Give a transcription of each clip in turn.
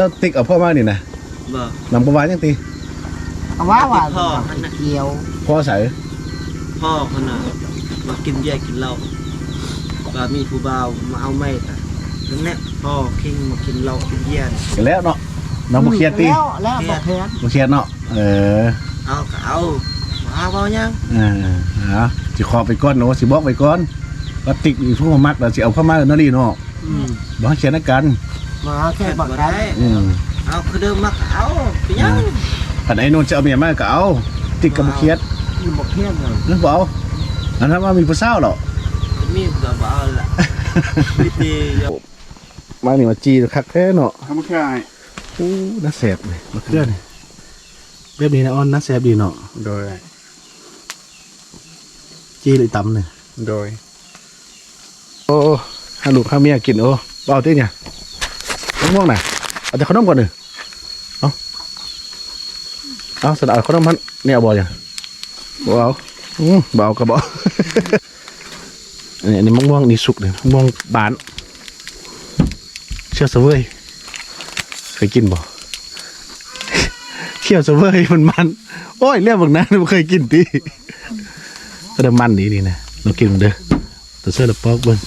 ເຈົ້າຕິກເອົາພໍ່ມານີ້ນະ? ບໍ່. ນຳບໍ່ວ່າຫຍັງຕິ? ກໍວ່າວ່າ ພໍ່ຫັ້ນນະ ກ່ຽວ. ພໍ່ໃສ? ພໍ່ຫັ້ນນະ ມາກິນເບຍກິນເຫຼົ້າ ວ່າມີຜູ້ບ່າວມາເອົາໃໝ່ກະນັ້ນແຫຼະ ພໍ່ຄິງມາກິນເຫຼົ້າກິນເບຍນີ້. ແລ້ວເນາະ ນ້ອງບໍ່ຄຽດຕິ? ແລ້ວ ແລ້ວບໍ່ຄຽດ ບໍ່ຄຽດເນາະ. ເອີ ເອົາກໍເອົາ ບໍ່ຫາເວົ້າຫຍັງ. ເອີ ເອົາ ຊິຂໍໄປກ່ອນເນາະ ຊິບອກໄປກ່ອນ ວ່າຕິກນີ້ຜູ້ມັກລະຊິເອົາເຂົ້າມາເນາະ ນີ້ເນາະ. ອືມ ບໍ່ໃຫ້ຂຽນໃຫ້ກັນ ບໍ່ໃຫ້ຂຽນໃຫ້ກັນ. ອືມ ເອົາ ຄືເດີມມັກເອົາ ເປັນຫຍັງ? ອືມ ຄັນໄອ້ໂນດຈະເອົາເມຍມາກໍເອົາ ຕິກກໍບໍ່ຂຽດ. ບໍ່ຂຽດເນາະ ບໍ່ເອົາ. ອັນນັ້ນວ່າມີຜູ້ສາວເນາະ ມີກໍບໍ່ເອົາລະ ມີແຕ່ ມານີ້ມາຈີ່ຄັກແທ້ເນາະ. ທຳມະຊາດ. ໂອ້ ໜ້າແຊບເລີຍ ມະເຂືອນີ້ ແບບນີ້ນະ ອ່ອນ ໜ້າແຊບດີເນາະ. ໂດຍ ຈີ່ຫຼືຕຳນີ້? ໂດຍ. ໂອ້ ຫາລູກຫາເມຍກິນ. ໂອ້ ບໍ່ເອົາຕິເນຍ ມະມ່ວງນະ ເອົາແຕ່ຂະໜົມກ່ອນນີ້. ເອົາ ເອົາ ຊັ້ນເອົາຂະໜົມຫັ້ນ ນີ້ເອົາບໍ່? ບໍ່ເອົາ. ອືມ ບໍ່ເອົາກໍບໍ່. ອັນນີ້ ອັນນີ້ໝາກມ່ວງນີ້ສຸກເດ້ ໝາກມ່ວງບ້ານ ຂຽວສະເຫວີຍ ເຄີຍກິນບໍ່? ຂຽວສະເຫວີຍມັນໆ. ໂອ້ຍ ແລ້ວບັກນານບໍ່ເຄີຍກິນຕິ. ກໍໄດ້ມັນດີນີ້ນະ ລອງກິນເບິ່ງເດີ ຕົວເສືອລະປອກເບິ່ງ.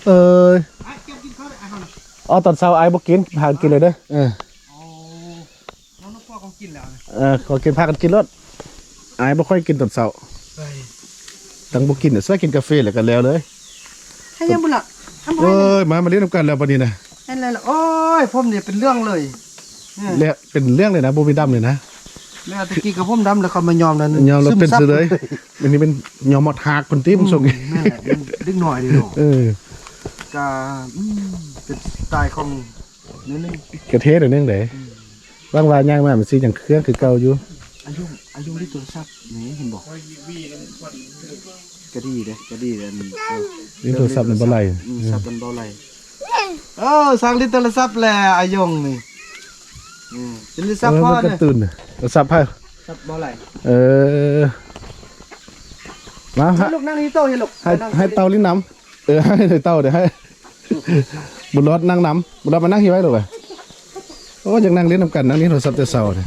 ເອີຍ ອ້າຍ ເກັບກິນເຂົ້າເດີ ອ້າຍເຮົານະ. ອໍ ຕອນເຊົ້າອ້າຍບໍ່ກິນ ພາກັນກິນເລີຍເດີ. ເອີ ເອີ ເຮົານະ ພວກເຮົາກິນແລ້ວນະ. ເອີ ຂໍກິນ ພາກັນກິນໂລດ ອ້າຍບໍ່ຄ່ອຍກິນຕອນເຊົ້າ. ເອີຍ ຕັ້ງບໍ່ກິນ ຊ່ວຍກິນກາເຟແລ້ວກໍແລ້ວເລີຍ. ໃຫ້ຍັງບໍ່ລະ ເອີຍ ມາ ມາຫຼິ້ນນຳກັນແລ້ວບັດນີ້ນະ. ແມ່ນແລ້ວ ໂອ້ຍ ຜົມນີ້ເປັນເລື່ອງເລີຍ. ເອີ ແລະເປັນເລື່ອງເລີຍນະ ບໍ່ມີດຳເລີຍນະ. ແມ່ນ ແຕ່ກີ້ກໍຜົມດຳ ແລ້ວເຂົາມາຍ້ອມນັ້ນ ຍ້ອມແລ້ວເປັນຊື່ເລີຍ. ອັນນີ້ເປັນຍ້ອມໝົດຮາກພຸ້ນຕິ ອືມ ສົງ ແມ່ນແຫຼະ ມັນເດັກນ້ອຍເດ້ເນາະ. ເອີ ກະ ອືມ ເປັນສະໄຕຂອງ ນີ້ ກະເທ່ໜ້ອຍໜຶ່ງເດ້. ອືມ ຫວັງວ່າຍ່າງມາມັນຊິຍັງເຄື່ອງຄືເກົ່າຢູ່. ອາຍຸ ອາຍຸຫຼິ້ນໂທລະສັບນີ້ເຫັນບໍ່? ກະດີເດ້ ກະດີເດ້. ເອີ ຫຼິ້ນໂທລະສັບມັນບໍ່ໄຫຼ. ອືມ ສັບມັນບໍ່ໄຫຼ. ເອີ ຊ່າງຫຼິ້ນໂທລະສັບແຫຼະ ອາຍົງນີ້. ອືມ ຫຼິ້ນໂທລະສັບ ເອີ ພໍ ມັນກະຕຸ້ນ ໂທລະສັບໃຜ? ສັບບໍ່ໄຫຼ. ເອີ ມາ ໃຫ້ລູກນັ່ງທີ່ໂຕະ ໃຫ້ລູກ ໃຫ້ ໃຫ້ເຕົ່າຫຼິ້ນນຳ. ເອີ ໃຫ້ເຕົ່າເດ້ ໃຫ້ ບຸນຫຼອດນັ່ງນຳ ບຸນຫຼອດມານັ່ງທີ່ໄວ້ລູກ. ໂອ້ ຢາກນັ່ງຫຼິ້ນນຳກັນ ນັ່ງຫຼິ້ນໂທລະສັບແຕ່ເຊົ້ານີ້.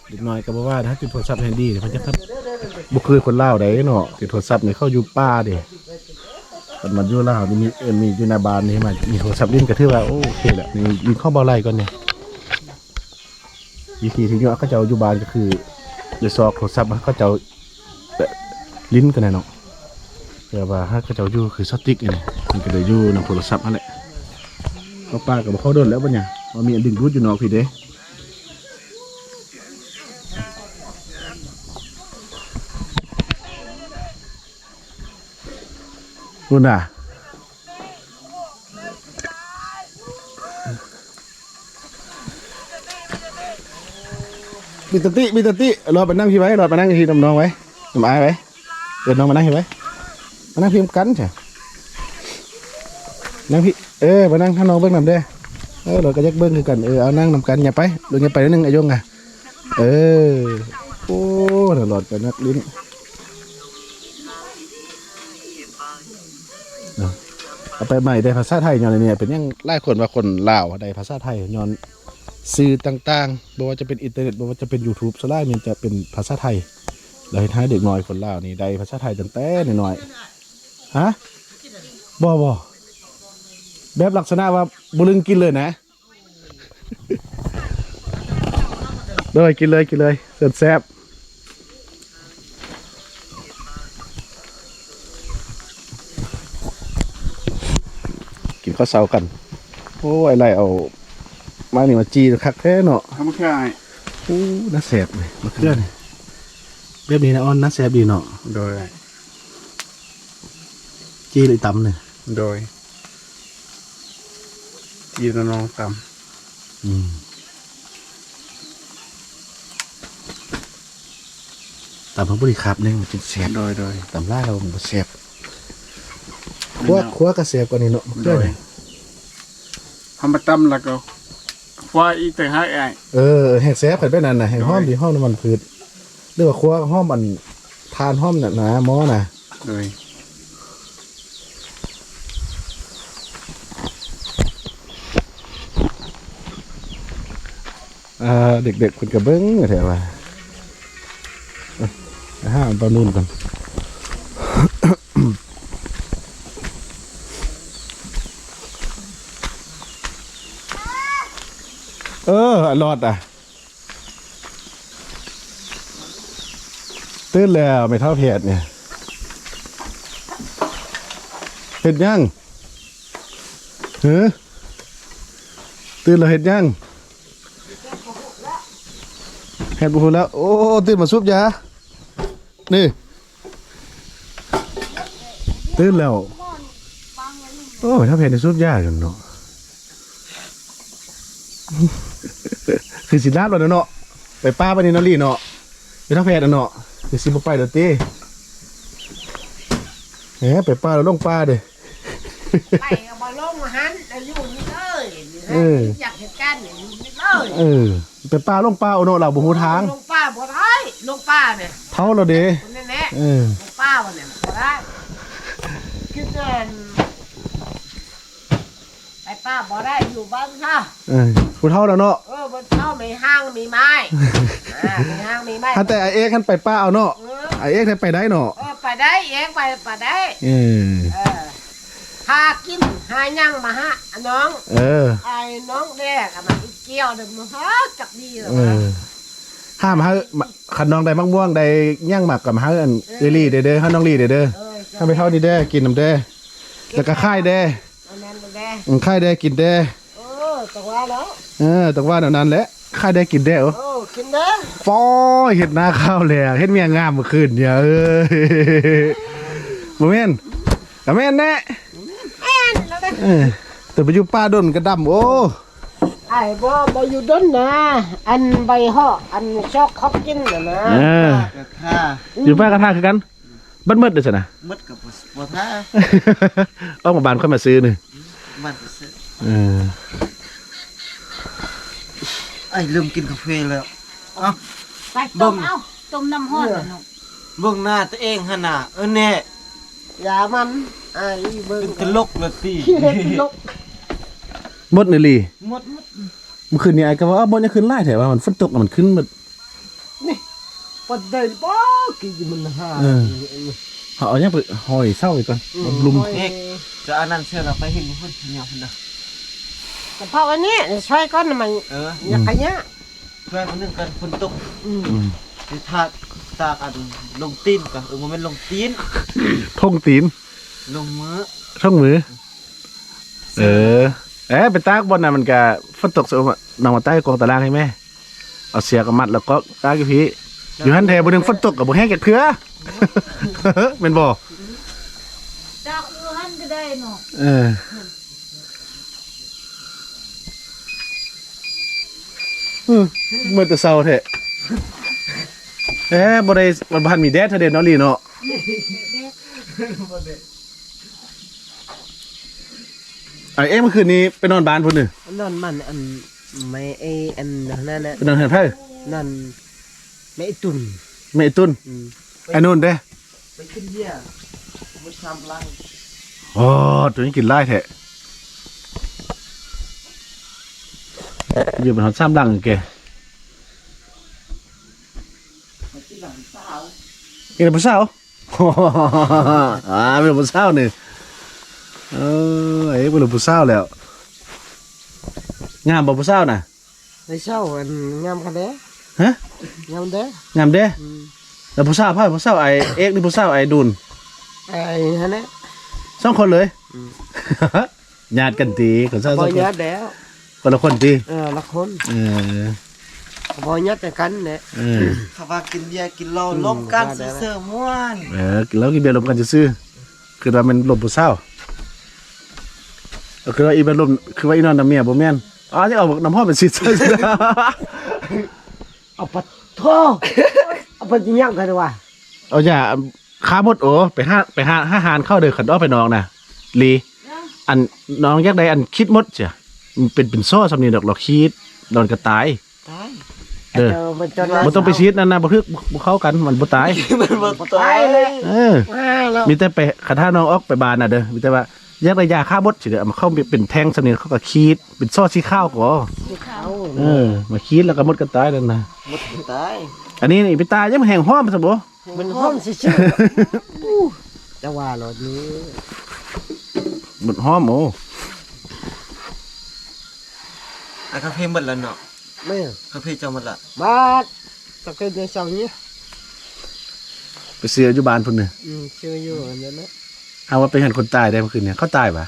ເດັກນ້ອຍກໍບໍ່ວ່ານະ ຕິດໂທລະສັບໃຫ້ດີ ເພິ່ນຈະ ບໍ່ຄືຄົນລາວໃດເນາະ ຕິດໂທລະສັບນີ້ ເຂົາຢູ່ປ່າເດ້. ຄັນມາຢູ່ລາວນີ້ມີ ເອີ ມີຢູ່ໜ້າບ້ານນີ້ ມາມີໂທລະສັບຫຼິ້ນກໍຖືວ່າໂອເຄແຫຼະ. ນີ້ ນີ້ຂອງເບົາໄຫຼກ່ອນນີ້ ວິທີທີ່ເຍາະເຂົາເຈົ້າຢູ່ບ້ານກໍຄືໄດ້ຊອກໂທລະສັບໃຫ້ເຂົາເຈົ້າຫຼິ້ນກັນແຫຼະເນາະ. ແຕ່ວ່າໃຫ້ເຂົາເຈົ້າຢູ່ຄືສະຕິກນີ້ ມັນກໍໄດ້ຢູ່ນຳໂທລະສັບຫັ້ນແຫຼະ. ເຂົ້າປ່າກໍບໍ່ເຂົ້າດົນແລ້ວບັດນີ້ ວ່າມີອັນດຶງດູດຢູ່ນອກພີ້ເດ້. ພຸ້ນນະ ມີສະຕິ ມີສະຕິ. ລອດໄປນັ່ງພີ້ໄວ້ ລອດໄປນັ່ງພີ້ນຳນ້ອງໄວ້ ນຳອ້າຍໄວ້. ເອີ້ນນ້ອງມານັ່ງພີ້ໄວ້ ມານັ່ງພີ້ນຳກັນຊະ. ນັ່ງພີ້ ເອີ ມານັ່ງໃຫ້ນ້ອງເບິ່ງນຳເດ້. ເອີ ລອດກໍຢາກເບິ່ງຄືກັນ. ເອີ ເອົານັ່ງນຳກັນ ຫຍັບໄປ ລົງຫຍັບໄປໜ້ອຍໜຶ່ງ ອາຍົງອະ. ເອີ ໂອ້ ລອດກໍນັກຫຼິ້ນ. ເອົາໄປໃໝ່ໄດ້ພາສາໄທຍ້ອນອັນນີ້. ເປັນຫຍັງຫຼາຍຄົນວ່າຄົນລາວໄດ້ພາສາໄທຍ້ອນສື່ຕ່າງໆ ບໍ່ວ່າຈະເປັນອິນເຕີເນັດ ບໍ່ວ່າຈະເປັນຢູທູບ ສ່ວນຫຼາຍມັນຈະເປັນພາສາໄທ ແລ້ວເຮັດໃຫ້ເດັກນ້ອຍຄົນລາວນີ້ໄດ້ພາສາໄທຕັ້ງແຕ່ນ້ອຍໆ. ຮະ? ບໍ່ ບໍ່ ແບບລັກສະນະວ່າບໍ່ລຶ້ງກິນເລີຍນະ. ໂດຍ ກິນເລີຍ ກິນເລີຍ ແຊບໆ. ກິນເຂົ້າເຊົ້າກັນ. ໂອ້ ອ້າຍໄລ່ເອົາມານີ້ມາຈີ່ຄັກແທ້ເນາະ. ທຳມະຊາດ. ໂອ້ ໜ້າແຊບເລີຍ ມະເຂືອນີ້. ແບບນີ້ນະ ອ່ອນ ໜ້າແຊບດີເນາະ. ໂດຍ. ຈີ່ຫຼືຕຳນີ້? ໂດຍ ຈີ່ລະນອງຕຳ. ອືມ ຕຳເຮົາບໍ່ໄດ້ຄາບແນງ ມັນຈຶ່ງແຊບ. ໂດຍ ໂດຍ. ຕຳຫຼາຍແລ້ວມັນບໍ່ແຊບ. ຂົ້ວ ຂົ້ວກໍແຊບກວ່ານີ້ເນາະ. ໂດຍ. ເຮົາມາຕຳແລ້ວກໍ ຄວາອີກຕ່າງຫາກອ້າຍ. ເອີ ແຮງແຊບຄັນແບບນັ້ນນະ ແຮງຫອມ ໂດຍ ດີ ຫອມນ້ຳມັນພືດ ຫຼືວ່າຄົວຫອມອັນຖ່ານ ຫອມນັ້ນນະ ໝໍ້ນະ. ໂດຍ ອ່າ ເດັກໆເພິ່ນກໍເບິ່ງແທ້ວ່າ ອ່າ ຫາປານູນກ່ອນ. ເອີ ລອດອະ ຕື່ນແລ້ວ ແມ່ເຖົ້າແພດນີ້ ເຮັດຫຍັງ? ຫື? ຕື່ນແລ້ວເຮັດຫຍັງ? ເຮັດບໍ່ຮູ້ແລ້ວ. ໂອ້ ຕື່ນມາສູບຢານີ້ ຕື່ນແລ້ວ. ໂອ້ຍ ຖ້າເຫັນສູບຢາຢູ່ເນາະ ຄືຊິລາບແລ້ວເນາະ ໄປປ່າປານນີ້ເນາະ ລີເນາະ ໄປທາງແພດເນາະ ຄືຊິບໍ່ໄປແລ້ວຕິ. ເອີ ໄປປ່າແລ້ວ ລົງປ່າເດ້. ໄປກໍບໍ່ລົງຫັ້ນ ແລ້ວຢູ່ນີ້ເລີຍ. ເອີ ຢາກເຮັດການຢູ່ນີ້ເລີຍ. ເອີ ໄປປ່າລົງປ່າເນາະ ລາວບໍ່ຮູ້ທາງ. ລົງປ່າບໍ່ໄດ້ ລົງປ່ານີ້ ເຖົ້າແລ້ວເດ້. ນັ້ນແຫຼະ ເອີ ລົງປ່ານີ້ບໍ່ໄດ້ ຄິດວ່າ ໄປປ່າບໍ່ໄດ້ ຢູ່ບ້ານຊະ. ເອີ ຜູ້ເຖົ້າແລ້ວເນາະ. ເອີ ຜູ້ເຖົ້າມີຮ່າງມີໄມ້ ອ່າ ມີຮ່າງມີໄມ້. ຫາແຕ່ອ້າຍເອກຫັ້ນໄປປ່າເອົາເນາະ. ເອີ ອ້າຍເອກໄດ້ໄປໄດ້ເນາະ. ເອີ ໄປໄດ້ ເອກໄປ ໄປໄດ້. ເອີ ເອີ ຫາກິນຫາຫຍັງມາຫານ້ອງ. ເອີ ອ້າຍນ້ອງແດ່ກໍມາກິນກ່ຽວເດີ ມາຫາຈັກດີແລ້ວ. ເອີ ຫາມາໃຫ້ ຄັນນ້ອງໄດ້ໝາກມ່ວງໄດ້ຫຍັງມາກໍມາໃຫ້ອັນ ເອີ ເອື້ອຍລີເດີ ເດີ ໃຫ້ນ້ອງລີເດີ ເດີ. ເອີ ໃຫ້ໄປເທົ່ານີ້ເດີ ກິນນຳເດີ ແລ້ວກໍຂາຍເດີ. ອັນນັ້ນແດ່ ອືມ ຂາຍແດ່ ກິນແດ່. ເອີ ຈັ່ງວ່າແລ້ວ ເອີ ຈັ່ງວ່າແນວນັ້ນແຫຼະ ຂາຍແດ່ ກິນແດ່. ໂອ້ ໂອ້ ກິນແດ່. ປອຍ ເຮັດໜ້າຂາວແລ້ວ ເຮັດເມຍງາມມື້ຄືນນີ້. ເອີ ບໍ່ແມ່ນ ກໍແມ່ນແດ່. ແມ່ນແລ້ວນະ. ເອີ ແຕ່ໄປຢູ່ປ່າດົນກໍດຳ. ໂອ້ ອ້າຍ ບໍ່ ບໍ່ຢູ່ດົນນະ ອັນໃບເຫາະ ອັນຊອກເຂົາກິນນະນະ. ເອີ ຢູ່ປ່າກໍຖ້າຄືກັນ. ເບິດໝົດເດ້ຊັ້ນນະ ໝົດກໍບໍ່ ບໍ່ຖ້າ ອອກມາບ້ານຂ້ອຍມາຊື້ນີ້ ບ້ານກໍຊື້. ເອີ ອ້າຍລືມກິນກາເຟແລ້ວ. ເອົ້າ ໄປຕົ້ມເອົາ ຕົ້ມນ້ຳຮ້ອນເນາະ. ເບິ່ງໜ້າຕົວເອງຫັ້ນນະ ເອີ ແນ່ ຢ່າມັນ ອ້າຍເບິ່ງ ເປັນຕະຫຼົກລະຕິ ເປັນຕະຫຼົກ. ໝົດອີ່ຫຼີ ໝົດ ໝົດ. ມື້ຄືນນີ້ອ້າຍກໍວ່າ ເອົ້າ ບໍ່ ຍັງຂຶ້ນຫຼາຍແທ້ວ່າ ມັນຝົນຕົກ ມັນຂຶ້ນໝົດ. ນີ້ ປານໃດບໍ່ ກີ້ມັນຫາ. ເອີ ເຮົາເອົາຫຍັງໄປຫ້ອຍເສົາໄວ້ກ່ອນ. ອືມ ບຳລຸງ ຫ້ອຍ ນີ້ ຈະອັນນັ້ນເສຍແລ້ວ ໄປເຮັດຢູ່ພຸ້ນ ຍາວພຸ້ນນະ. ກະເພາະອັນນີ້ຊ່ອຍກ່ອນນະ ມັນ ເອີ ຢາກຂະຍະ ອືມ ຊ່ອຍມື້ໜຶ່ງກ່ອນ ຝົນຕົກ. ອືມ ອືມ ຊິຕາກ ຕາກອັນລົງຕີນກ່ອນ. ເອີ ບໍ່ແມ່ນລົງຕີນ ທົ່ງຕີນ ລົງມື ທົ່ງມື. ເອີ ເອີ ໄປຕາກບ່ອນນັ້ນ ມັນກະຝົນຕົກ ນ້ອງມາຕາກກອງຕາລາງໃຫ້ແມ່. ເອົາເຊືອກມາມັດແລ້ວກໍຕາກຢູ່ພີ້. ຢູ່ຫັ້ນແທ້ ມື້ໜຶ່ງຝົນຕົກກໍບໍ່ແຫ້ງຈັກເທື່ອ ແມ່ນບໍ່? ຕາກຢູ່ຫັ້ນກໍໄດ້ເນາະ. ເອີ ອື ເມື່ອແຕ່ເຊົ້າແທ້. ເອີ ບໍ່ໄດ້ ມັນບໍ່ທັນມີແດດເທື່ອເດເນາະ ລີເນາະ. ໄອ້ເອ ມື້ຄືນນີ້ໄປນອນບ້ານພຸ້ນນີ້. ນອນບ້ານອັນ ແມ່ໄອ້ອັນນັ້ນນະ. ໄປນອນເຮືອນໃຜ? ນອນແມ່ໄອ້ຕຸນ. ແມ່ໄອ້ຕຸນ. ອືມ ໄອ້ນຸ່ນເດ້? ໄປກິນເບຍໝົດສາມລັງ. ອໍ ໂຕນີ້ກິນຫຼາຍແທ້ ເບຍມັນຮອດສາມລັງແກ. ກິນກັບຜູ້ສາວ. ອ່າ ເປັນຜູ້ສາວນີ້. ເອີ ເປັນຜູ້ສາວແລ້ວ. ງາມບໍ່ຜູ້ສາວນະ? ໄອ້ສາວ ອັນ ງາມຄັກແດ່. ຮະ? ງາມແດ່ ງາມແດ່. ອືມ ແລ້ວຜູ້ສາວໃຜ? ຜູ້ສາວໄອ້ເອກ ຫຼື ຜູ້ສາວໄອ້ດຸນ? ໄອ້ຫັ້ນແຫຼະ ສອງຄົນເລີຍ. ອືມ ຍາດກັນຕິ ຄົນຊາວ ບໍ່ຍາດແລ້ວ ຄົນລະຄົນຕິ. ເອີ ລະຄົນ. ເອີ ບໍ່ຍາດແຕ່ກັນແຫຼະ. ເອີ ເຂົາວ່າກິນເບຍກິນເຫຼົ້າລົມກັນຊື່ໆ ມ່ວນ. ເອີ ກິນເຫຼົ້າກິນເບຍລົມກັນຊື່ໆ ຄິດວ່າແມ່ນລົມຜູ້ສາວ. ເອີ ຄິດວ່າອີແມ່ນລົມ ຄືວ່າອີນອນນຳເມຍບໍ່ແມ່ນ. ອ້າວ ຊິເອົານ້ຳຫອມໄປສີດໃສ່. ເອົາປະໂທ ເອົາໄປຍັງກັນວ່າ ເອົາຢາ ຂ້າມົດ. ໂອ ໄປຫາ ໄປຫາ ຫາຮ້ານເຂົ້າເດີ ຄັນອອກໄປນອກນະ ລີ. ອັນ ນ້ອງຢາກໄດ້ອັນຂີດມົດເສຍ ເປັນ ເປັນຊໍ່ສ່ຳນີ້ດອກ ລອກຂີດ ນອນກະຕາຍ ຕາຍ ເດີ ເຈົ້າມັນຈະ ບໍ່ຕ້ອງໄປສີດນັ້ນນະ ບໍ່ຖືກ ບໍ່ເຂົ້າກັນ ມັນບໍ່ຕາຍ ມັນບໍ່ຕາຍ ຕາຍແລ້ວ ເອີ ວ່າແລ້ວ ມີແຕ່ໄປ ຄັນຖ້ານ້ອງອອກໄປບ້ານນະເດີ ມີແຕ່ວ່າຢາກໄດ້ຢາຂ້າມົດຊິເດີ ເອົາມາເຂົ້າເປັນແທ່ງສ່ຳນີ້ ເຂົາກໍຂີດເປັນຊໍສີຂາວກໍ ສີຂາວ ເອີ ມາຂີດແລ້ວກໍມົດກໍຕາຍນັ້ນນະ ມົດກໍຕາຍ ອັນນີ້ນີ້ໄປຕາຍຍັງແຮງຫອມຊະບໍ່ ມັນຫອມຊື່ໆ ອູ້ ຈະວ່າໂລດນີ້ ໝົດຫອມ ໂອ້ ອາ ກາເຟໝົດແລ້ວເນາະ ແມ່ນ ກາເຟເຈົ້າໝົດລະ ໝົດ ກາເຟໃນເຊົ້ານີ້ ໄປຊື້ຢູ່ບ້ານພຸ້ນເດີ ອືມ ຊື້ຢູ່ອັນນັ້ນນະ ເອົາວ່າໄປເຮືອນຄົນຕາຍໄດ້ມື້ຄືນນີ້ ເຂົາຕາຍຫວາ?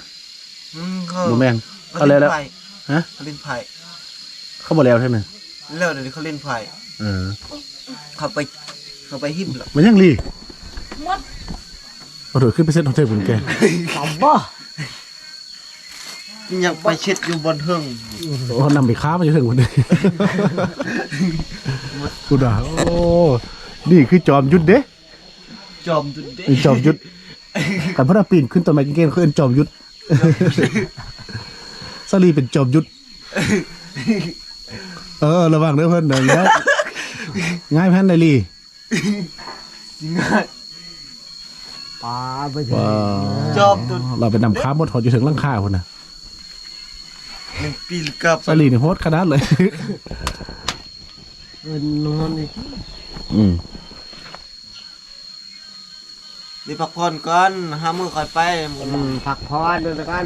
ອືມ ເຂົາ ບໍ່ແມ່ນ ເຂົາແລ້ວແລ້ວ ເຂົາຫຼິ້ນໄພ້ ຮະ ເຂົາຫຼິ້ນໄພ້ ເຂົາບໍ່ແລ້ວເທື່ອໜຶ່ງ ແລ້ວດຽວນີ້ເຂົາຫຼິ້ນໄພ້ ເອີ ເຂົາໄປ ເຂົາໄປຫິ້ມລະ ມັນຍັງລີ ໝົດ ບໍ່ຖືກ ຄືໄປເຊັດຮອດເທິງພຸ້ນແກ ຕຳບໍ່ ຍັງໄປເຊັດຢູ່ບ່ອນເທິງ ໂອ້ ນຳໄປຄ້າມາຢູ່ເທິງພຸ້ນ ພຸ້ນນະ ໂອ້ ນີ້ຄືຈອມຍຸດເດ້ ຈອມຍຸດເດ້ ນີ້ຈອມຍຸດ ຄັນເພິ່ນວ່າປີນຂຶ້ນຕົ້ນໄມ້ເກັ່ງໆ ເຂົາເອີ້ນຈອມຍຸດ ສາລີເປັນຈອມຍຸດ ເອີ ລະວັງເດີເພິ່ນເດີ ງ່າຍ ງ່າຍພັນໄດລີ ງ່າຍ ປາໄປເຖິງ ວ້າວ ຈອມຕຸນ ລາວໄປນຳຄ້າໝົດ ເຂົາຢູ່ເທິງຫຼັງຄາພຸ້ນນະ ໜຶ່ງປີນກັບ ສາລີນີ້ໂຫດຂະໜາດເລີຍ ເອີ້ນນອນນີ້ ອືມ ໄດ້ພັກຜ່ອນກ່ອນ ຫ້າມື້ຄ່ອຍໄປ ອືມ ພັກຜ່ອນກ່ອນ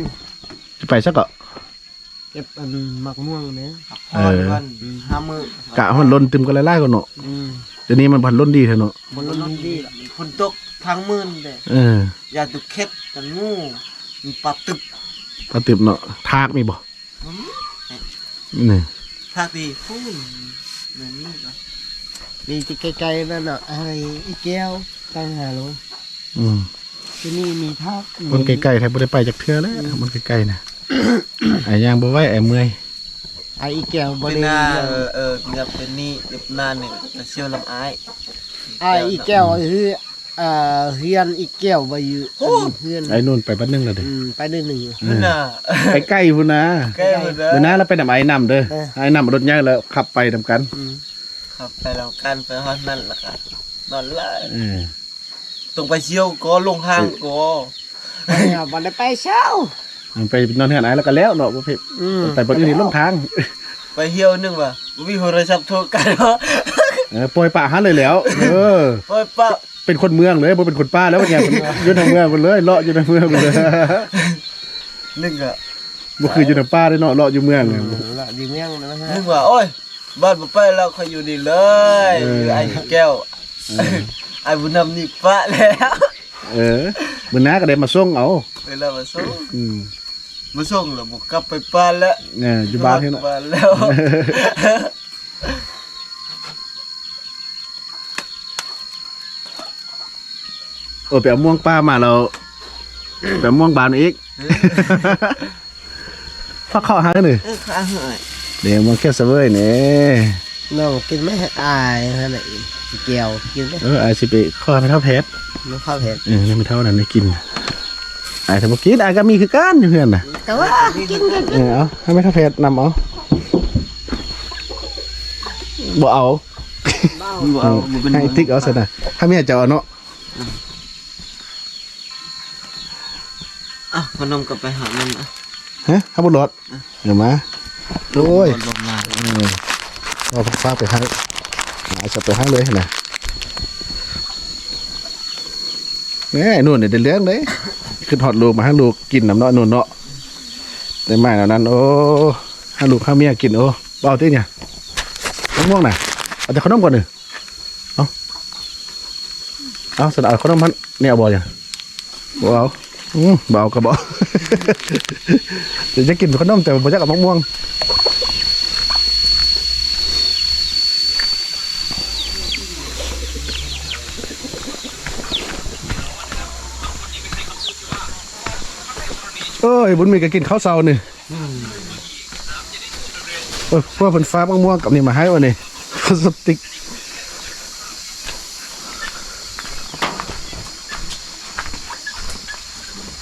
ຈະໄປຊະເກາະ ເກັບອັນໝາກມ່ວງນີ້ ເອີ ພັກຜ່ອນກ່ອນ ອືມ ຫ້າມື້ ກະໃຫ້ມັນຫຼົ່ນຕື່ມກັນຫຼາຍໆກ່ອນເນາະ ອືມ ດຽວນີ້ມັນພັນຫຼົ່ນດີແທ້ເນາະ ມັນຫຼົ່ນດີ ຝົນຕົກທັງມື້ເດ້ ເອີ ຢ້ານຕຸກເຂັດກັນງູ ມີປາຕຶບ ປາຕຶບເນາະ ທາກມີບໍ່? ອືມ ນີ້ ທາກດີພຸ້ນ ແມ່ນນີ້ກໍ ມີທີ່ໃກ້ໆນັ້ນເນາະ ອ້າຍອີແກ້ວ ຕັ້ງຫາໂລ ອືມ ທີ່ນີ້ມີທາກ ຄົນໃກ້ໆແທ້ບໍ່ໄດ້ໄປຈັກເທື່ອແລ້ວ ອືມ ມັນໃກ້ໆນະ ອ້າຍຍ່າງບໍ່ໄຫວ ອ້າຍເມື່ອຍ ອ້າຍອີແກ້ວບໍ່ໄດ້ ເອີ ເອີ ເປັນນີ້ ເປັນນານນີ້ ໄປສ່ຽວນຳອ້າຍ ອ້າຍອີແກ້ວ ຄື ອ່າ ເຮືອນອີແກ້ວໄວ້ຢູ່ ໂອ້ ອັນເຮືອນ ໄອ້ໜູນໄປບັດໜຶ່ງແລ້ວເດ້ ອືມ ໄປໜຶ່ງ ອືມ ພຸ້ນນະ ໄປໄກພຸ້ນນະ ໄກພຸ້ນນະ ມື້ໜ້າລະໄປນຳໄອ້ນຳເດີ ເອີ ໄອ້ນຳເອົາລົດໃຫຍ່ແລ້ວຂັບໄປນຳກັນ ອືມ ຂັບໄປນຳກັນ ໄປຮອດນັ້ນລະກະນອນລະ ເອີ ຕ້ອງໄປສ່ຽວກໍລົງທາງກໍ ເອີ ໄປ ເຮົາບໍ່ໄດ້ໄປເຊົ້າ ໄປນອນເຮືອນອ້າຍແລ້ວກໍແລ້ວເນາະ ບໍ່ເພັດ ອືມ ໄປບ່ອນອື່ນນີ້ລົງທາງ ໄປທ່ຽວໜຶ່ງວ່າ ບໍ່ມີໂທລະສັບໂທກັນ ເອີ ປ່ອຍປະຫັ້ນເລີຍແລ້ວ ເອີ ປ່ອຍປະ ເປັນຄົນເມືອງເລີຍ ບໍ່ເປັນຄົນປ່າແລ້ວບັດນີ້ ຢູ່ໃນເມືອງພຸ້ນເລີຍ ເລາະຢູ່ໃນເມືອງພຸ້ນເລີຍ ໜຶ່ງກໍ ບໍ່ຄືຢູ່ໃນປ່າເດ້ເນາະ ເລາະຢູ່ເມືອງ ອືມ ເລາະຢູ່ເມືອງນະ ໜຶ່ງວ່າ ໂອ້ຍ ບ້ານບໍ່ໄປແລ້ວ ຂ້ອຍຢູ່ນີ້ເລີຍ ເອີ ຢູ່ອ້າຍແກ້ວ ເອີ ອ້າຍບຸນນຳນີ້ປະແລ້ວ ເອີ ມື້ໜ້າກໍໄດ້ມາສົ່ງເອົາ ເອີ ແລ້ວມາສົ່ງ ອືມ ມາສົ່ງແລ້ວບໍ່ກັບໄປບ້ານແລ້ວ ເອີ ຢູ່ບ້ານນີ້ເນາະ ບ້ານແລ້ວ ໂອ້ ໄປເອົາມ່ວງປ່າມາແລ້ວ ໄປເອົາມ່ວງບານອີກ ເອີ ພັກເຂົ້າຫາກັນນີ້ ເອີ ຂ້າເຮີ້ຍ ເດ້ ມ່ວງແກ້ວສະເຫວີຍນີ້ ນ້ອງກິນໄໝ? ອ້າຍຫັ້ນນະ ອີແກ້ວກິນເດ້ ເອີ ອ້າຍຊິໄປຂໍແມ່ເຖົ້າແພດ ແມ່ເຖົ້າແພດ ເອີ ແມ່ເຖົ້ານັ້ນໄດ້ກິນ ອ້າຍຖ້າບໍ່ກິນ ອ້າຍກໍມີຄືກັນຢູ່ເຮືອນນະ ກໍວ່າກິນ ເອີ ເອົາ ໃຫ້ແມ່ເຖົ້າແພດນຳເອົາ ບໍ່ເອົາ ບໍ່ເອົາ ເອີ ບໍ່ເປັນຫຍັງ ໃຫ້ຕິກເອົາຊັ້ນນະ ໃຫ້ເມຍເຈົ້າເອົາເນາະ ອືມ ອ່ະ ຂະໜົມກໍໄປຫາມັນ ຮະ ເຮົາບໍ່ລອດ ເອີ ເອົາມາ ໂອ້ຍ ບໍ່ມາ ເອີ ເອົາຝາກໄປໃຫ້ ອາ ຈະໄປໃຫ້ເລີຍນະ ແນ່ ໜູນນີ້ໄດ້ເລື່ອງເດ້ ຄິດຮອດລູກ ມາໃຫ້ລູກກິນນຳເນາະ ໜູນເນາະ ໄດ້ມາແນວນັ້ນ ໂອ້ ໃຫ້ລູກໃຫ້ເມຍກິນ ໂອ້ ບໍ່ເອົາຕິ ຫຍັງ ມະມ່ວງນະ ເອົາແຕ່ຂະໜົມກ່ອນນີ້ ເອົາ ເອົາ ຊັ້ນເອົາຂະໜົມຫັ້ນ ແນວບໍ່ຫຍັງ ບໍ່ເອົາ ອືມ ບໍ່ເອົາກໍບໍ່ ຈະກິນຂະໜົມ ແຕ່ບໍ່ຢາກເອົາໝາກມ່ວງ ໂອ້ຍ ບຸນມີກໍກິນເຂົ້າເຊົ້ານີ້. ອືມ ໂອ້ຍ ພວກເພິ່ນຝາກໝາກມ່ວງກັບນີ້ມາໃຫ້ວະນີ້ ພລາສຕິກ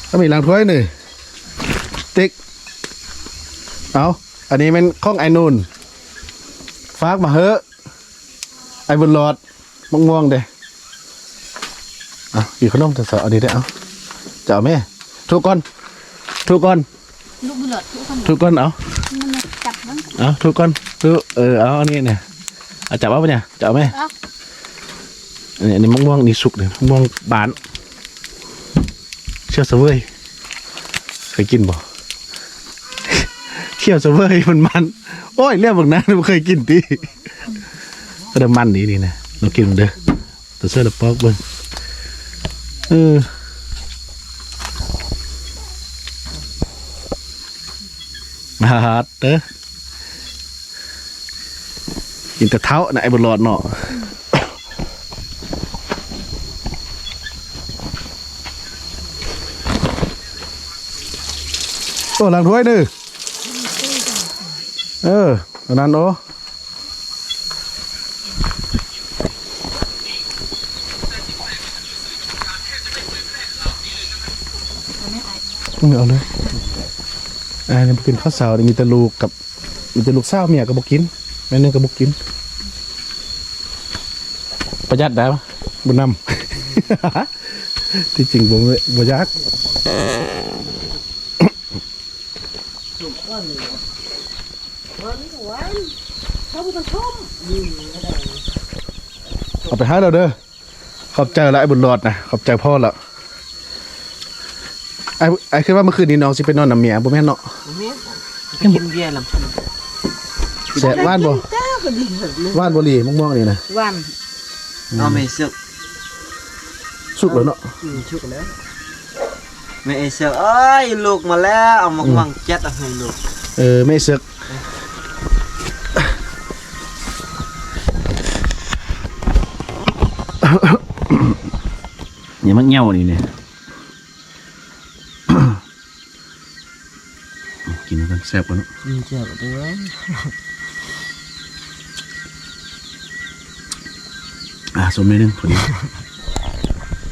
ກໍມີລ້າງຖ້ວຍນີ້ ຕິກ ເອົາ ອັນນີ້ແມ່ນຂອງອ້າຍນູນ ຝາກມາເຮີ້ ໄອ້ບຸນຫຼອດ ໝາກມ່ວງເດ້. ເອົາ ກິນຂະໜົມແຕ່ເຊົ້າ ເອົານີ້ເດ້ ເອົາ ເຈົ້າແມ່ ທຸກກ່ອນ ທຸກກ່ອນ ລູກບຸນຫຼອດ ທຸກກ່ອນ ທຸກກ່ອນ ເອົາ ມັນຈັບມັນ ເອົາ ທຸກກ່ອນ ທຸ ເອີ ເອົາ ອັນນີ້ນີ້ ເອົາ ຈັບເອົາປະເນຍ ເຈົ້າແມ່ ເອົາ ອັນນີ້ ອັນນີ້ໝາກມ່ວງນີ້ສຸກເດ້ ໝາກມ່ວງບ້ານ ເຊຍວສະເຫວີຍ ເຄີຍກິນບໍ່? ເຊຍວສະເຫວີຍມັນໆ ໂອ້ຍ ແລ້ວບັກນານບໍ່ເຄີຍກິນຕິ ກໍໄດ້ມັນດີນີ້ນະ ລອງກິນເບິ່ງເດີ ຕົວເສືອລະປອກເບິ່ງ ເອີ ອາດເດີ ກິນແຕ່ເທົ້ານະ ໄອ້ບຸນຫຼອດເນາະ. ໂອ້ ລ້າງຖ້ວຍນີ້ ເອີ ອັນນັ້ນ ໂອ້ ເອົາເລີຍ ອ່າ ນີ້ບໍ່ກິນເຂົ້າເຊົ້າ ນີ້ມີແຕ່ລູກກັບ ມີແຕ່ລູກສາວ ເມຍກໍບໍ່ກິນ ແມ່ໜຶ່ງກໍບໍ່ກິນ ປະຢັດໄດ໋ ບໍ່ນຳ ທີ່ຈິງບໍ່ ບໍ່ຢາກ ເອົາໄປໃຫ້ລາວເດີ. ຂອບໃຈຫຼາຍບຸນຫຼອດນະ ຂອບໃຈພໍ່ລະ. ອ້າຍ ອ້າຍຄິດວ່າມື້ຄືນນີ້ນ້ອງຊິໄປນອນນຳເມຍ ບໍ່ແມ່ນເນາະ? ບໍ່ແມ່ນ ໄປກິນເບຍນຳ. ແຊບ ຫວານບໍ່? ຫວານບໍ່ລີ ໝາກມ່ວງນີ້ນະ? ຫວານ. ເອົາແມ່ເສິກ ສຸກແລ້ວເນາະ? ອືມ ສຸກແລ້ວ. ແມ່ເອເຊຍ ເອີຍ ລູກມາແລ້ວ ເອົາໝາກ ອືມ ມ່ວງຈັດເອົາໃຫ້ລູກ. ເອີ ແມ່ເອເຊຍ ນີ້ໝາກເຫຍົ່ານີ້ ນີ້ ກິນນຳກັນແຊບກວ່າເນາະ. ອືມ ແຊບເດີ. ອ່າ ສົ້ມໜ້ອຍໜຶ່ງ ພໍດີ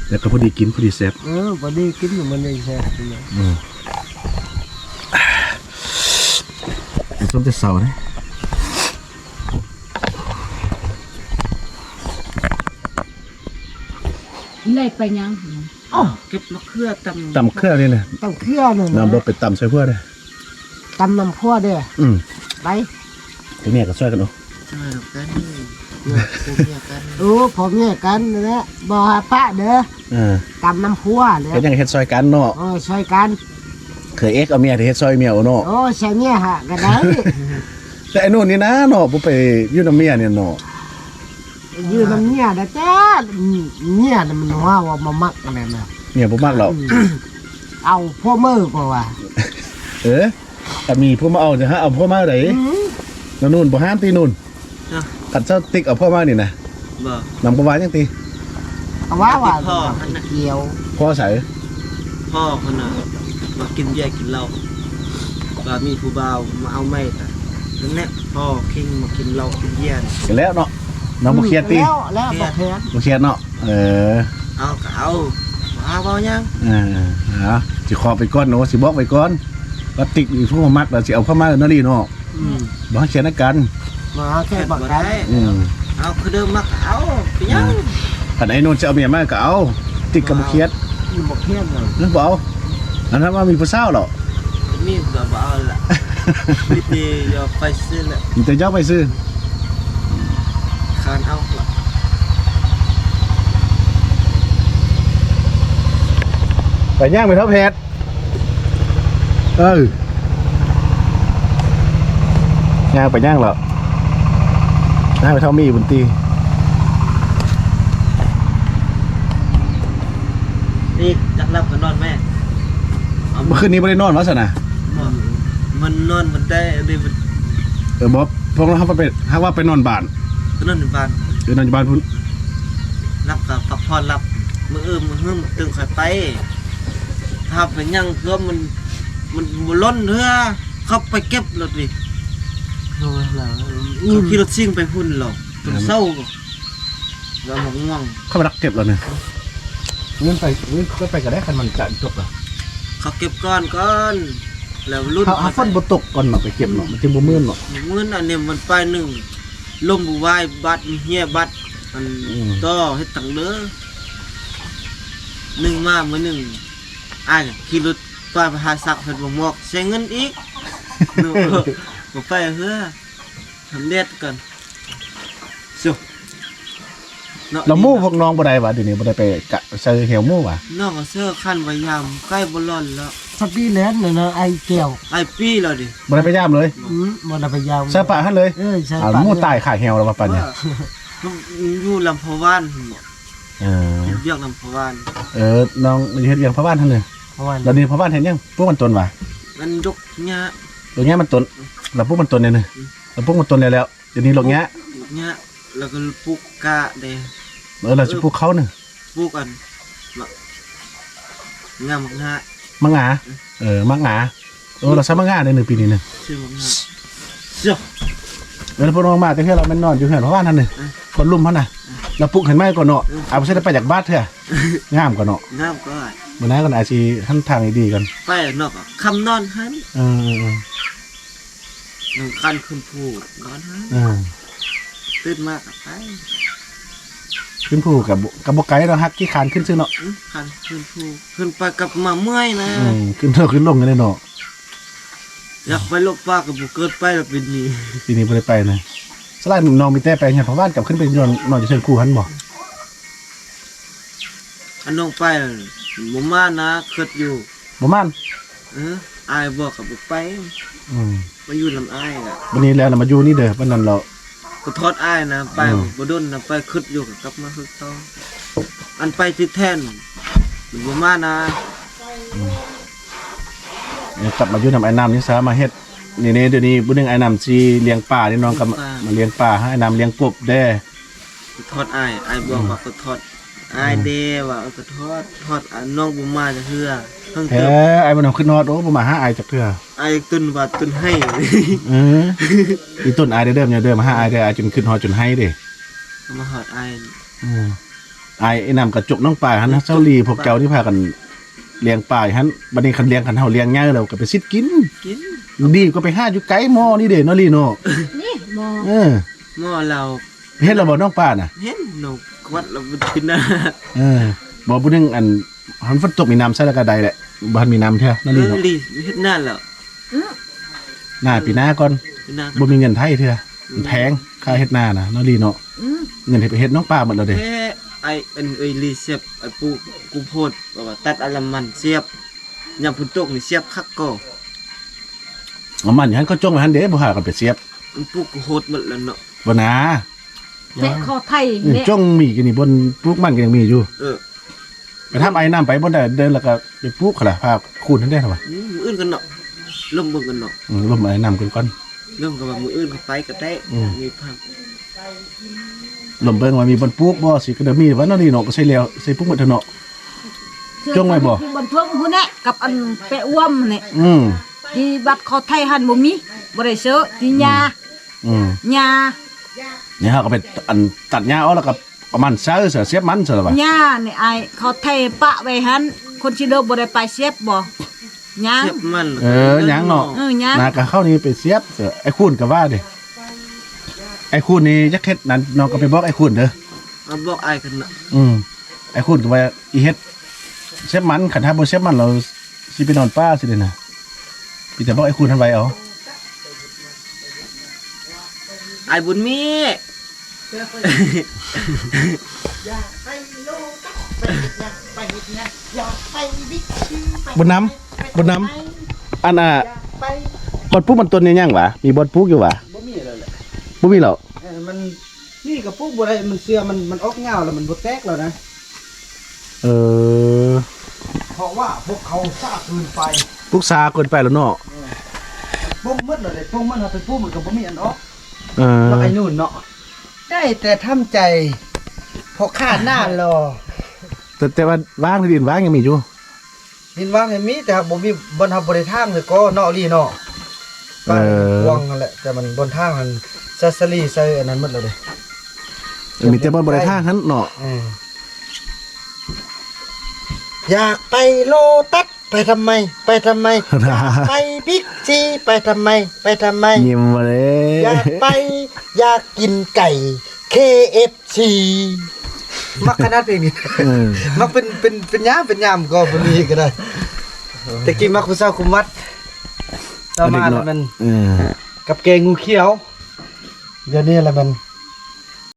ແລ້ວກໍພໍດີກິນ ພໍດີແຊບ. ເອີ ພໍດີກິນ ມັນໄດ້ແຊບ. ອືມ ສົ້ມແຕ່ເຊົ້າເດ້. ໄດ້ໄປຫຍັງ? ເອົາ ເກັບມະເຂືອຕຳ ຕຳເຂືອນີ້ນະ ຕຳເຂືອນີ້ນະ ນຳລົດໄປຕຳໃສ່ຜົວເດ້ ຕຳນຳຜົວເດ້. ອືມ ໄປ ຜົວເມຍກໍຊ່ອຍກັນເນາະ ຊ່ອຍກັນ ຜົວເມຍກັນ. ໂອ້ ຜົວເມຍກັນນັ້ນແຫຼະ ບໍ່ຫາປະເດີ. ເອີ ຕຳນຳຜົວແຫຼະ ເຮັດຫຍັງເຮັດຊ່ອຍກັນເນາະ. ເອີ ຊ່ອຍກັນ ເຄີຍເອກເອົາເມຍ ເຮັດຊ່ອຍເມຍເອົາເນາະ. ໂອ້ ຊ່ອຍເມຍຫາກໍໄດ້. ແຕ່ໄອ້ໂນນນີ້ນະເນາະ ບໍ່ໄປຢູ່ນຳເມຍນີ້ເນາະ. ຢູ່ນຳເມຍນະ ແຕ່ເມຍນະມັນວ່າ ວ່າບໍ່ມັກອັນນັ້ນນະ ເມຍບໍ່ມັກແລ້ວ. ອືມ ເອົາຜົວໃໝ່ກໍວ່າ. ເອີ ຖ້າມີຜົວໃໝ່ເອົາ ຈະຫາເອົາຜົວໃໝ່ໃດ. ອືມ ນະນູນບໍ່ຫ້າມຕິນູນ. ຄັນເຈົ້າຕິກເອົາຜົວໃໝ່ນີ້ນະ ບໍ່ ນາງບໍ່ວ່າຫຍັງຕິ? ກໍວ່າ ວ່າບໍ່ກ່ຽວ. ພໍ່ໃສ? ພໍ່ຫັ້ນນະ ມາກິນເບຍກິນເຫຼົ້າ ວ່າມີຜູ້ບ່າວມາເອົາໃໝ່ ກະນັ້ນແຫຼະ ພໍ່ຄິງມາກິນເຫຼົ້າກິນເບຍ. ກໍແລ້ວເນາະ ນ້ອງບໍ່ຄຽດຕິ? ອືມ ແລ້ວ ແລ້ວບໍ່ຄຽດ ບໍ່ຄຽດເນາະ. ເອີ ເອົາກໍເອົາ ບໍ່ຫາເວົ້າຫຍັງ. ເອີ ເອົາ ຊິຂໍໄປກ່ອນເນາະ ຊິບອກໄປກ່ອນ ວ່າຕິກນີ້ຜູ້ມັກ ແລ້ວຊິເອົາເຂົ້າມາເນາະລີເນາະ. ອືມ ບໍ່ໃຫ້ຂຽນໃຫ້ກັນ ບໍ່ໃຫ້ຂຽນໃຫ້ກັນ. ອືມ ເອົາຄືເດີມມັກເອົາ ເປັນຫຍັງ? ອືມ ຄັນໄອ້ໂນນຊິເອົາເມຍມາກໍເອົາ ຕິກກໍບໍ່ຄຽດ. ບໍ່ຄຽດເນາະ ບໍ່ເອົາ. ອັນນັ້ນວ່າມີຜູ້ສາວແລ້ວ ມີກໍບໍ່ເອົາລະ ມີແຕ່ຢອກໄປຊື່ແຫຼະ ມີແຕ່ຢອກໄປຊື່. ຄານເອົາລະ ໄປຍ່າງໄປເທົ່າແພດ. ເອີ ຍ່າງໄປຍ່າງແລ້ວ ຍ່າງໄປເທົ່າມີບຸນຕີ. ນີ້ຈັກຫຼັບກໍນອນແມ່. ເມື່ອຄືນນີ້ບໍ່ໄດ້ນອນວ່າຊັ້ນນະ? ບໍ່ ມັນນອນມັນໄດ້ ເອີ ບໍ່ ພວກເຮົາໄປ ຫາກວ່າໄປນອນບ້ານ ໄປນອນຢູ່ບ້ານ ເອີ ນອນຢູ່ບ້ານພຸ້ນ. ຫຼັບກໍພັກຜ່ອນ ຫຼັບ ມື້ອື່ນມື້ຮືມຕື່ນຄ່ອຍໄປ. ຖ້າເປັນຫຍັງຄືມັນ ມັນບໍ່ລົ້ນເທື່ອ ເຂົາໄປເກັບໂລດນີ້. ເຂົາຂີ່ລົດຊິງໄປພຸ້ນແລ້ວ ຈົນເຊົ້າກໍ ແລ້ວມາງ່ວງ ເຂົາໄປລັກເກັບແລ້ວນີ້. ເງິນໄປ ເງິນກໍໄປກໍໄດ້ ຄັນມັນຈະຕົກແລ້ວ ເຂົາເກັບກ່ອນ ກ່ອນ ແລ້ວລຸ້ນ ຖ້າຝົນບໍ່ຕົກກ່ອນເນາະ ໄປເກັບເນາະ ມັນຈຶ່ງບໍ່ມື່ນເນາະ. ມື້ນັ້ນນີ້ມັນປາຍໜຶ່ງ ລົມບໍ່ໄຫວ ບັດເຮຍ ບັດອັນ ອືມ ຕໍ່ເຮັດຕັງເດີ. ໜຶ່ງມາມື້ໜຶ່ງ ອ້າຍຂີ່ລົດໄປ ໄປຫາສັກເພິ່ນບໍ່ໝອກ ເສຍເງິນອີກ ບໍ່ໄປເຮືອ ທຳແດດກ່ອນ. ເນາະ ແລ້ວໝູ່ພວກນ້ອງບໍ່ໄດ້ຫວາ? ດຽວນີ້ບໍ່ໄດ້ໄປກະໃສ່ແຮວໝູ່ຫວາ? ນ້ອງກໍເຊີຄັນວ່າຍາມໃກ້ບໍ່ລອນແລ້ວ ສະປີແລ້ວນະ ອ້າຍແກ້ວ ຫຼາຍປີແລ້ວເດ ບໍ່ໄດ້ໄປຍາມເລີຍ. ອືມ ບໍ່ໄດ້ໄປຍາມ ໃສ່ປະຫັ້ນເລີຍ. ເອີ ໃສ່ປະ ໝູ່ຕາຍຄາແຮວແລ້ວວ່າປານນີ້ ເອີ ຢູ່ລຳພະວານ. ເອີ ເຮັດວຽກນຳພະວານ. ເອີ ນ້ອງເຮັດວຽກພະວານຫັ້ນເລີຍ. ແລ້ວນີ້ພະວານເຮັດຫຍັງ? ປູກມັນຕົ້ນຫວາ? ມັນດົກຫຍ້າ ດົກຫຍ້າມັນຕົ້ນ. ແລ້ວປູກມັນຕົ້ນແດ່ນີ້ ແລ້ວປູກມັນຕົ້ນແລ້ວ ດຽວນີ້ລົກຫຍ້າ ລົກຫຍ້າ ແລ້ວກໍປູກກ້າແດ່. ເອີ ແລ້ວຊິປູກເຂົ້ານີ້ ປູກອັນ ໝາກງາ ໝາກງາ ໝາກງາ. ເອີ ໝາກງາ. ເອີ ລາວໃສ່ໝາກງາໄດ້ໜຶ່ງປີນີ້ນະ ຊື້ໝາກງາ. ເອີ ແລ້ວເພິ່ນອອກມາແຕ່ເທື່ອລາວແມ່ນນອນຢູ່ເຮືອນພະວານຫັ້ນນີ້ ເອີ ຄົນລຸ່ມຫັ້ນນະ. ເອີ ລາວປຸກຂຶ້ນມາກ່ອນເນາະ. ເອີ ອາໄປໃສ່ໄປຢາກບາດເທື່ອ ງາມກ່ອນເນາະ ງາມກ່ອນ. ມື້ໜ້າກ່ອນອາຊິຫັນທາງດີໆກ່ອນ ໄປນອກຄ່ຳນອນຫັ້ນ. ເອີ ນອນຄັນຂຶ້ນພູນອນຫັ້ນ. ເອີ ຕື່ນມາກໍໄປ ຂຶ້ນພູກໍບໍ່ ກໍບໍ່ໄກດອກ ຮັກຂີ້ຄານຂຶ້ນຊື່ເນາະ. ອື ຄັນຂຶ້ນພູ ຂຶ້ນໄປກັບມາເມື່ອຍນະ. ອື ຂຶ້ນເທິງຂຶ້ນລົງກັນເນາະ. ຢາກໄປລົບປ່າກໍບໍ່ເກີດໄປລະປີນີ້ ປີນີ້ບໍ່ໄດ້ໄປນະ. ສະຫຼາຍນ້ອງມີແຕ່ໄປເຮືອນພະວານກັບຂຶ້ນໄປນອນ ນອນຢູ່ເທິງພູຫັ້ນບໍ່? ອັນນ້ອງໄປບໍ່ມານະ ຄິດຢູ່ ບໍ່ມານ. ເອີ ອ້າຍບອກກໍບໍ່ໄປ. ອືມ ມາຢູ່ນຳອ້າຍລະ ບັດນີ້ແລ້ວນະ ມາຢູ່ນີ້ເດີ ບັດນັ້ນແລ້ວ ກໍທອດອ້າຍນະ ໄປ ອືມ ບໍ່ດົນນະ ໄປຄິດຢູ່ກໍກັບມາຄືເກົ່າ. ອັນໄປທີ່ແທ້ນ ມັນບໍ່ມານະ. ອືມ ເອີ ກັບມາຢູ່ນຳອ້າຍນ້ຳນີ້ຊະ ມາເຮັດນີ້ເດ້. ດຽວນີ້ບຸນໜຶ່ງອ້າຍນ້ຳຊິລ້ຽງປານີ້ ນ້ອງກໍ ລ້ຽງປາ ມາລ້ຽງປາ ໃຫ້ອ້າຍນ້ຳລ້ຽງກົບເດ້. ກໍທອດອ້າຍ ອ້າຍບອກ ອືມ ວ່າກໍທອດອ້າຍ ອືມ ເດ້ ວ່າ ເອີ ກໍທອດ ທອດ ອາ ນ້ອງບໍ່ມາຈັກເທື່ອ ເພິ່ງ ແທ້ ເຕີບ ອ້າຍບໍ່ນຳຂຶ້ນຮອດ. ໂອ້ ບໍ່ມາຫາອ້າຍຈັກເທື່ອ. ອ້າຍຕົນວ່າຕົນໄຫ້ ເອີ ອີຕົນອ້າຍເດີ ເດີມ ເດີມ ມາຫາອ້າຍເດີ ອ້າຍຈົນຂຶ້ນຮອດຈົນໄຫ້ເດ້ ມາຮອດອ້າຍ. ອືມ ອ້າຍ ອ້າຍນ້ຳກະຈົກນ້ອງປາຫັ້ນນະ ເຈົ້າຫຼີ ພວກເຈົ້ານີ້ພາກັນລ້ຽງປາຫັ້ນ. ບັດນີ້ຄັນລ້ຽງ ຄັນເຮົາລ້ຽງໃຫຍ່ແລ້ວກໍໄປສິດກິນ ກິນ ດີກວ່າໄປຫາຢູ່ໄກໝໍ່ນີ້ເດ້ເນາະ ລີເນາະ. ນີ້ໝໍ່ ເອີ ໝໍ່ລາວ ເຫັນແລ້ວບໍ່ນ້ອງປານະ? ເຫັນ ນ້ອງກວດແລ້ວມັນຂຶ້ນນະ. ເອີ ບໍ່ ຜູ້ໜຶ່ງ ອັນ ຄັນຝົນຕົກມີນ້ຳໃສ່ແລ້ວກໍໄດ້ແຫຼະ ບໍ່ທັນມີນ້ຳເທື່ອນັ້ນ ເອີ ເນາະ ລີເຮັດນາແລ້ວ. ອື ໜ້າ ອື ປີໜ້າກ່ອນ ປີໜ້າກ່ອນ ບໍ່ມີເງິນໄຖເທື່ອ. ອື ມັນແພງ ຄ່າເຮັດນານະ ເນາະ ລີເນາະ. ອື ເງິນເຮັດ ເຮັດນ້ອງປາໝົດແລ້ວເດ້. ແທ້ ໄອ້ ອັນ ເອີຍ ລີສຽບ ໄອ້ປູກ ກູໂພດ ວ່າຕັດເອົາລຳມັນສຽບ ຍາມຝົນຕົກນີ້ສຽບຄັກກໍ ລຳມັນຫັ້ນເຂົາຈົ່ງໄວ້ຫັ້ນເດ້ ບໍ່ຫາກັນໄປສຽບ. ມັນປູກໂຫດໝົດແລ້ວເນາະ. ບໍ່ນາ ແປະຂໍໄຖ ອືມ ແຫຼະ ຈົ່ງມີກັນນີ້ ບ່ອນປູກມັນກໍຍັງມີຢູ່. ເອີ ໄປຖາມອ້າຍນ້ຳໄປບ່ອນໃດເດີ ແລ້ວກໍໄປປູກຫັ້ນລະ ພາຄູນຫັ້ນເດ້ວ່າ. ອືມ ມື້ອື່ນກັນເນາະ ລົມເບິ່ງກັນເນາະ. ອືມ ລົມອ້າຍນ້ຳກັນກ່ອນ ລົມກໍວ່າມື້ອື່ນກໍໄປກໍໄດ້. ອືມ ມີພັກ ລົມເບິ່ງວ່າມີບ່ອນປູກບໍ່ ຊິກໍໄດ້ມີວ່າເນາະ ນີ້ເນາະ ກໍໃສ່ແລ້ວ ໃສ່ປູກໝົດເນາະ. ຈົ່ງໄວ້ບໍ່? ຢູ່ບ້ານເທິງພຸ້ນແຫຼະ ກັບອັນແປະອວມຫັ້ນແຫຼະ. ອືມ ທີ່ວັດຂໍໄຖຫັ້ນບໍ່ມີ ບໍ່ໄດ້ເຊີ ທີ່ຫຍ້າ ອືມ ຫຍ້າ ນີ້ເຮົາກໍໄປອັນຕັດຫຍ້າອອກ ແລ້ວກໍເອົາມັນໃສ່ ສຽບມັນໃສ່ລະຫວາ ຫຍ້ານີ້ອ້າຍ ຂໍໄຖປະໄວ້ຫັ້ນ ຄົນຊິເລີບບໍ່ໄດ້ໄປສຽບບໍ່ ຫຍ້າ ສຽບມັນ ເອີ ຫຍ້າເນາະ ເອີ ຫຍ້າ ນາກະເຂົ້ານີ້ໄປສຽບ. ເອີ ໄອ້ຄູນກໍວ່າເດ້ ໄອ້ຄູນນີ້ຢາກເຮັດນັ້ນ ນ້ອງກໍໄປບອກໄອ້ຄູນເດີ ເອົາບອກອ້າຍກັນເນາະ. ອືມ ໄອ້ຄູນກໍວ່າອີເຮັດສຽບມັນ ຄັນຖ້າບໍ່ສຽບມັນແລ້ວຊິໄປນອນປ່າຊິເດ້ນະ. ມີແຕ່ບອກໄອ້ຄູນຫັ້ນໄວ້ເອົາ ອ້າຍບຸນມີ ບຸນນຳ ບຸນນຳ ອັນນ່າ ບ່ອນປູກມັນຕົ້ນນີ້ຍັງຫວາ? ມີບ່ອນປູກຢູ່ຫວາ? ບໍ່ມີແລ້ວແຫຼະ ບໍ່ມີແລ້ວ. ເອີ ມັນ ນີ້ກໍປູກບໍ່ໄດ້ ມັນເສື່ອມ ມັນ ມັນອອກຍາວແລ້ວ ມັນບໍ່ແຕກແລ້ວນະ. ເອີ ເພາະວ່າພວກເຂົາຊ້າເກີນໄປ ປູກຊ້າເກີນໄປແລ້ວເນາະ. ເອີ ປູກໝົດແລ້ວເດ້ ປູກໝົດ ເຮົາໄປປູກມັນກໍບໍ່ມີອັນອອກ. ເອີ ແລ້ວໄອ້ນູນເນາະ ໄດ້ແຕ່ທຳໃຈ ເພາະຂ້າໜ້າຫຼໍ່ ແຕ່ ແຕ່ວ່າຫວ່າງ ດິນຫວ່າງຍັງມີຢູ່. ດິນຫວ່າງນີ້ມີ ແຕ່ບໍ່ມີ ບ່ອນເຮົາບໍ່ໄດ້ຖາງໃສ່ກໍເນາະ ລີເນາະ. ເອີ ຫວ່າງຫັ້ນແຫຼະ ແຕ່ມັນບ່ອນຖາງຫັ້ນ ໃສ່ສາລີ ໃສ່ອັນນັ້ນໝົດແລ້ວເດ້. ເອີ ມີແຕ່ບ່ອນບໍ່ໄດ້ຖາງຫັ້ນເນາະ. ເອີ ຢາກໄປໂລຕັດ ໄປທຳໄມ ໄປທຳໄມ ຢາກໄປບິກຊີ ໄປທຳໄມ ໄປທຳໄມ ຍິ້ມບໍ່ເດ້ ຢາກໄປ ຢາກກິນໄກ່ ເຄເອັຟຊີ ມັກຂະໜາດເພງນີ້ ອືມ ມັກເປັນ ເປັນ ເປັນຍາມ ເປັນຍາມກໍບໍ່ມີກໍໄດ້ ແຕ່ກີ້ມັກຜູ້ສາວຄຸມວັດ ຕໍ່ມາແລ້ວແມ່ນ ເອີ ກັບແກງງູຂຽວ ດຽວນີ້ລະແມ່ນ